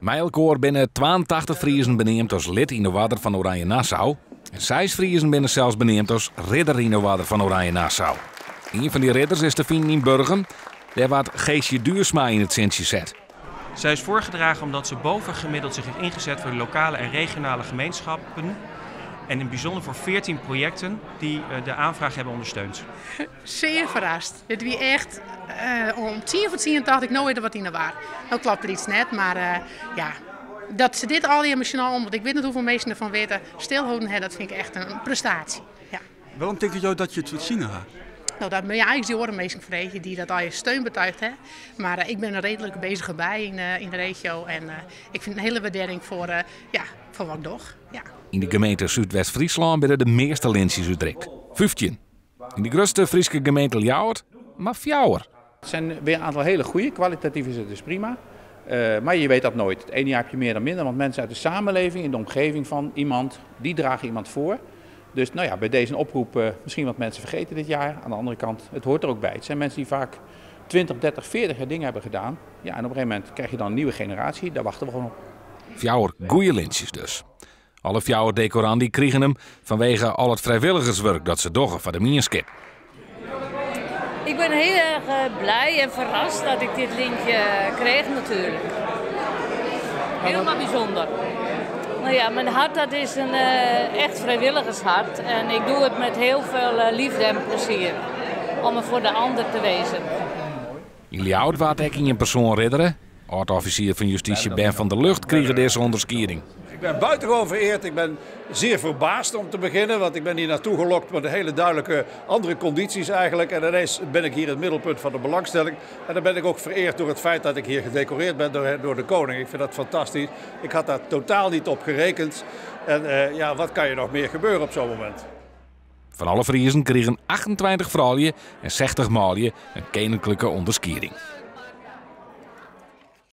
Mei elkoar binne 82 Friezen beneamd as lid yn de Oarder fan Oranje Nassau. En seis Friezen binne sels beneamd as ridder yn de Oarder fan Oranje Nassau. Ien fan dy ridders is te finen yn Burgum. Dêr waard Geesje Duursma yn it sintsje set. Zij is voorgedragen omdat ze bovengemiddeld zich heeft ingezet voor de lokale en regionale gemeenschappen. En in het bijzonder voor 14 projecten die de aanvraag hebben ondersteund. Zeer verrast. Dit wie echt om 9:50 tocht ik, no is der wat yn 'e war. No kloppet der yts net, mar ja, dat se dit al emotional, want ik wit net hoefolle minsken derfan witte, stilholden ha, dat fyn ik echt in prestaasje. Ja. Wêrom tinke jo dat je it fertsjinne ha? No, dat moatte je eins dy oare minsken freegje dy't dat allegear steun betuigd ha. Mar ik bin in reedlike bezige bij yn de regio en ik fyn it in hiele wurdearring foar, ja, foar wat ik doch. Ja. Yn de gemeente Súdwest-Fryslân binne de measte lintsjes útrikt, 15. Yn de grutste Fryske gemeente Ljouwert mar fjouwer. Het zijn weer een aantal hele goede, kwalitatief is het dus prima. Maar je weet dat nooit. Het ene jaar heb je meer dan minder, want mensen uit de samenleving, in de omgeving van iemand, die dragen iemand voor. Dus nou ja, bij deze oproep, misschien wat mensen vergeten dit jaar. Aan de andere kant, het hoort er ook bij. Het zijn mensen die vaak 20, 30, 40 jaar dingen hebben gedaan. Ja, en op een gegeven moment krijg je dan een nieuwe generatie, daar wachten we gewoon op. Fjouwer goede lintsjes dus. Alle fjouwer dekorandi krigen him fanwege al it frijwilligerswurk dat se dogge foar de mienskip. Ik ben heel erg blij en verrast dat ik dit lintje kreeg natuurlijk. Helemaal bijzonder. Nou ja, mijn hart dat is een echt vrijwilligershart. En ik doe het met heel veel liefde en plezier. Om er voor de ander te wezen. Yn Ljouwert waard ek ien persoan riddere. Âld-offisier fan justysje Ben van der Lugt krige dizze ûnderskieding. Ik ben buitengewoon vereerd. Ik ben zeer verbaasd om te beginnen, want ik ben hier naartoe gelokt met hele duidelijke andere condities eigenlijk. En ineens ben ik hier het middelpunt van de belangstelling. En dan ben ik ook vereerd door het feit dat ik hier gedecoreerd ben door de koning. Ik vind dat fantastisch. Ik had daar totaal niet op gerekend. En ja, wat kan je nog meer gebeuren op zo'n moment? Fan alle Friezen krigen 28 froulju en 60 manlju in keninklike ûnderskieding.